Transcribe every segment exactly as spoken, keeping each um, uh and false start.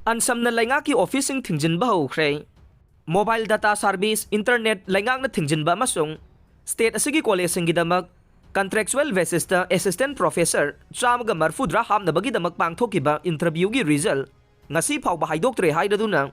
ꯑꯟꯁꯝꯅ ꯂꯩꯉꯥꯛꯀꯤ ꯑꯣꯐꯤꯁꯁꯤꯡ ꯊꯤꯡꯖꯤꯟꯕ ꯍꯧꯈ꯭ꯔꯦ꯫ Mobile data service, internet ꯂꯩꯉꯥꯛꯅ ꯊꯤꯡꯖꯤꯟꯕ ꯑꯃꯁꯨꯡ ꯁ꯭ꯇꯦꯠ ꯑꯁꯤꯒꯤ ꯀꯣꯂꯦꯖꯁꯤꯡꯒꯤꯗꯃꯛ ꯀꯟꯇ꯭ꯔꯦꯛꯆꯨꯑꯦꯜ ꯕꯦꯁꯤꯁꯇ ꯑꯦꯁꯤꯁꯇꯦꯟꯠ ꯄ꯭ꯔꯣꯐꯦꯁꯔ ꯆꯥꯝꯃꯒ ꯃꯔꯐꯨꯇꯔꯥ ꯍꯥꯞꯅꯕꯒꯤꯗꯃꯛ ꯄꯥꯡꯊꯣꯛꯈꯤꯕ ꯏꯟꯇꯔꯚ꯭ꯌꯨꯒꯤ ꯔꯤꯖꯜ ꯉꯁꯤ ꯐꯥꯎꯕ ꯍꯥꯏꯗꯣꯛꯇ꯭ꯔꯦ ꯍꯥꯏꯔꯗꯨꯅ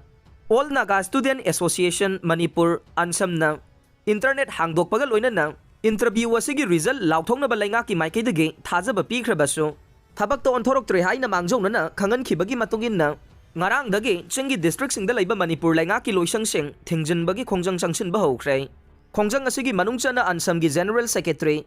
All Naga Student Association Manipur, ꯑꯟꯁꯝꯅ ꯏꯟꯇꯔꯅꯦꯠ ꯍꯥꯡꯗꯣꯛꯄꯒ ꯂꯣꯏꯅꯅ ꯏꯟꯇꯔꯚ꯭ꯌꯨ ꯑꯁꯤꯒꯤ ꯔꯤꯖꯜ ꯂꯥꯎꯊꯣꯛꯅꯕ ꯂꯩꯉꯥꯛꯀꯤ ꯃꯥꯏꯀꯩꯗꯒꯤ ꯊꯥꯖꯕ ꯄꯤꯈ꯭ꯔꯕꯁꯨ, ꯊꯕꯛꯇ ꯑꯣꯟꯊꯣꯔꯛꯇ꯭ꯔꯦ ꯍꯥꯏꯅ ꯃꯥꯡꯖꯧꯅꯅ ꯈꯪꯍꯟꯈꯤꯕꯒꯤ ꯃꯇꯨꯡ ꯏꯟꯅ, ꯉꯔꯥꯡꯗꯒꯤ ꯆꯤꯡꯒꯤ ꯗꯤꯁꯇ꯭ꯔꯤꯛꯁꯤꯡꯗ ꯂꯩꯕ ꯃꯅꯤꯄꯨꯔ ꯂꯩꯉꯥꯛꯀꯤ ꯂꯣꯏꯁꯪꯁꯤꯡ ꯊꯤꯡꯖꯤꯟꯕꯒꯤ ꯈꯣꯡꯖꯪ ꯆꯪꯁꯤꯟꯕ ꯍꯧꯈ꯭ꯔꯦ꯫ ꯈꯣꯡꯖꯪ ꯑꯁꯤꯒꯤ ꯃꯅꯨꯡ ꯆꯟꯅ ꯑꯟꯁꯝꯒꯤ ꯖꯦꯅꯔꯦꯜ ꯁꯦꯀ꯭ꯔꯦꯇꯔꯤ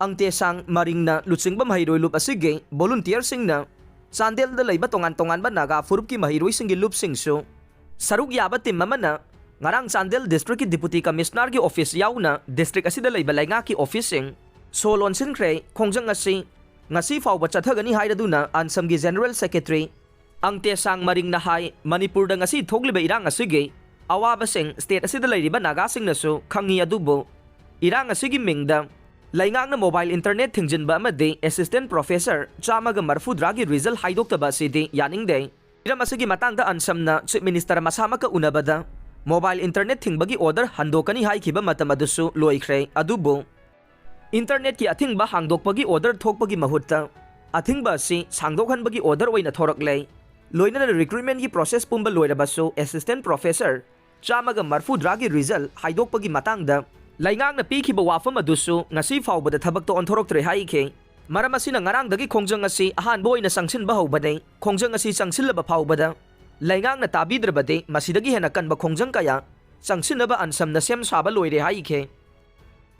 ꯑꯪꯇꯦꯁꯥꯡ ꯃꯔꯤꯡꯅ ꯂꯨꯆꯤꯡꯕ ꯃꯍꯩꯔꯣꯏ ꯂꯨꯞ ꯑꯁꯤꯒꯤ ꯚꯣꯂꯨꯟꯇꯤꯌꯔꯁꯤꯡꯅ ꯆꯥꯟꯗꯦꯜꯗ ꯂꯩꯕ ꯇꯣꯉꯥꯟ ꯇꯣꯉꯥꯟꯕ ꯅꯥꯒꯥ ꯐꯨꯔꯨꯞꯀꯤ ꯃꯍꯩꯔꯣꯏꯁꯤꯡꯒꯤ ꯂꯨꯞꯁꯤꯡꯁꯨ ꯁꯔꯨꯛ ꯌꯥꯕ ꯇꯤꯝ ꯑꯃꯅ ꯉꯔꯥꯡ ꯆꯥꯟꯗꯦꯜ ꯗꯤꯁꯇ꯭ꯔꯤꯛꯀꯤ ꯗꯤꯄꯨꯇꯤ ꯀꯃꯤꯁꯅꯔꯒꯤ ꯑꯣꯐꯤꯁ ꯌꯥꯎꯅ ꯗꯤꯁꯇ꯭ꯔꯤꯛ ꯑꯁꯤꯗ ꯂꯩꯕ ꯂꯩꯉꯥꯛꯀꯤ ꯑꯣꯐꯤꯁꯁꯤꯡ ꯁꯣ ꯂꯣꯟꯁꯤꯟꯈ꯭ꯔꯦ꯫ ꯈꯣꯡꯖꯪ ꯑꯁꯤ ꯉꯁꯤ ꯐꯥꯎꯕ ꯆꯠꯊꯒꯅꯤ ꯍꯥꯏꯔꯗꯨꯅ ꯑꯟꯁꯝꯒꯤ ꯖꯦꯅꯔꯦꯜ ꯁꯦꯀ꯭ꯔꯦꯇꯔꯤ ꯑꯪꯇꯦꯁꯥꯡ ꯃꯔꯤꯡꯅ ꯍꯥꯏ, ꯃꯅꯤꯄꯨꯔꯗ ꯉꯁꯤ ꯊꯣꯛꯂꯤꯕ ꯏꯔꯥꯡ ꯑꯁꯤꯒꯤ ꯑꯋꯥꯕꯁꯤꯡ ꯁ꯭ꯇꯦꯠ ꯑꯁꯤꯗ ꯂꯩꯔꯤꯕ ꯅꯥꯒꯥꯁꯤꯡꯅꯁꯨ ꯈꯪꯉꯤ, ꯑꯗꯨꯕꯨ ꯏꯔꯥꯡ ꯑꯁꯤꯒꯤ ꯃꯤꯡꯗ ꯂꯩꯉꯥꯛꯅ ꯃꯣꯕꯥꯏꯜ ꯏꯟꯇꯔꯅꯦꯠ ꯊꯤꯡꯖꯤꯟꯕ ꯑꯃꯗꯤ ꯑꯦꯁꯤꯁꯇꯦꯟꯠ ꯄ꯭ꯔꯣꯐꯦꯁꯔ ꯆꯥꯝꯃꯒ ꯃꯔꯐꯨꯇꯔꯥꯒꯤ ꯔꯤꯖꯜ ꯍꯥꯏꯗꯣꯛꯇꯕ ꯑꯁꯤꯗꯤ ꯌꯥꯅꯤꯡꯗꯦ꯫ ꯍꯤꯔꯝ ꯑꯁꯤꯒꯤ ꯃꯇꯥꯡꯗ ꯑꯟꯁꯝꯅ ꯆꯤꯐ ꯃꯤꯅꯤꯁꯇꯔ ꯃꯁꯥꯃꯛꯀ ꯎꯅꯕꯗ ꯃꯣꯕꯥꯏꯜ ꯏꯟꯇꯔꯅꯦꯠ ꯊꯤꯡꯕꯒꯤ ꯑꯣꯔꯗꯔ ꯍꯟꯗꯣꯛꯀꯅꯤ ꯍꯥꯏꯈꯤꯕ ꯃꯇꯝ ꯑꯗꯨꯁꯨ ꯂꯣꯏꯈ꯭ꯔꯦ, ꯑꯗꯨꯕꯨ ꯏꯟꯇꯔꯅꯦꯠꯀꯤ ꯑꯊꯤꯡꯕ ꯍꯥꯡꯗꯣꯛꯄꯒꯤ ꯑꯣꯔꯗꯔ ꯊꯣꯛꯄꯒꯤ ꯃꯍꯨꯠꯇ ꯑꯊꯤꯡꯕ ꯑꯁꯤ ꯁꯥꯡꯗꯣꯛꯍꯟꯕꯒꯤ ꯑꯣꯔꯗꯔ ꯑꯣꯏꯅ ꯊꯣꯔꯛꯂꯦ꯫ ꯂꯣꯏꯅꯅ ꯔꯤꯀ꯭ꯔꯨꯠꯃꯦꯟꯒꯤ ꯄ꯭ꯔꯣꯁꯦꯁ ꯄꯨꯝꯕ ꯂꯣꯏꯔꯕꯁꯨ ꯑꯦꯁꯤꯁꯇꯦꯟꯠ ꯄ꯭ꯔꯣꯐꯦꯁꯔ ꯆꯥꯝꯃꯒ ꯃꯔꯐꯨꯇꯔꯥꯒꯤ ꯔꯤꯖꯜ ꯍꯥꯏꯗꯣꯛꯄꯒꯤ ꯃꯇꯥꯡꯗ ꯂꯩꯉꯥꯛꯅ ꯄꯤꯈꯤꯕ ꯋꯥꯐꯝ ꯑꯗꯨꯁꯨ ꯉꯁꯤ ꯐꯥꯎꯕꯗ ꯊꯕꯛꯇ ꯑꯣꯟꯊꯣꯔꯛꯇ꯭ꯔꯦ ꯍꯥꯏꯈꯤ꯫ ꯃꯔꯝ ꯑꯁꯤꯅ ꯉꯔꯥꯡꯗꯒꯤ ꯈꯣꯡꯖꯪ ꯑꯁꯤ ꯑꯍꯥꯟꯕ ꯑꯣꯏꯅ ꯆꯪꯁꯤꯟꯕ ꯍꯧꯕꯅꯤ꯫ ꯈꯣꯡꯖꯪ ꯑꯁꯤ ꯆꯪꯁꯤꯜꯂꯕ ꯐꯥꯎꯕꯗ ꯂꯩꯉꯥꯛꯅ ꯇꯥꯕꯤꯗ꯭ꯔꯕꯗꯤ ꯃꯁꯤꯗꯒꯤ ꯍꯦꯟꯅ ꯀꯟꯕ ꯈꯣꯡꯖꯪ ꯀꯌꯥ ꯆꯪꯁꯤꯟꯅꯕ ꯑꯟꯁꯝꯅ ꯁꯦꯝ ꯁꯥꯕ ꯂꯣꯏꯔꯦ ꯍꯥꯏꯈꯤ꯫